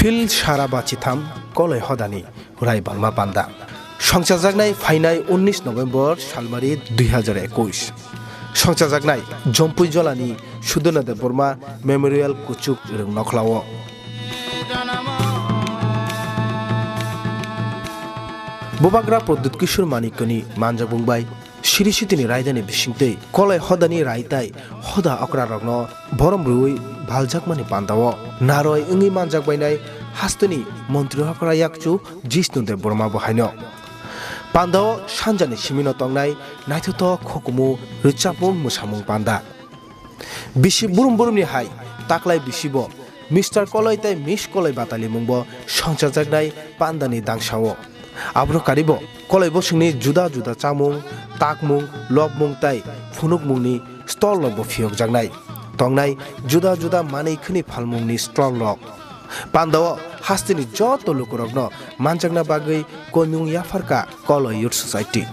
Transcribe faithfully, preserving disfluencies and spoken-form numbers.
Bil sara bachitham koloi hodani rai balma panda. Songchajaknai phainai unnish November salmari dui hazar ekush. Songchajaknai Jompui Jolani Sudurna Debbarma Memorial Kuchuk Rwng Nokhlao. Bubagra Pradyut Kishore Manikyani manjakmung bai Siri Sitini raidani bisingtwi koloi hodani rai tai hoda okrarokno borom rwui baljakmani pandao naroi wngwi manjak bainai hasteni montri okra yakchu Jishnu Debbarma bo haino. Pandao sanjani simino tongnai naithothok hukumu rwchapmung mwsamung panda. Bisi burum burumni hai taklai bisibo Mister Koloi tei Miss Koloi batalimungbo songchajaknai pandani dangsao. Abono karibo Koloi bosongni juda juda chamung, takmung, lobmung tei phunukmungni stall rokbo phiyokjaknai. Tongnai juda juda manwi khwni phalmungni stall rok. Pandao hasteni joto lukurokno manjakna bagwi koimung yapharkha Koloi Youth Society.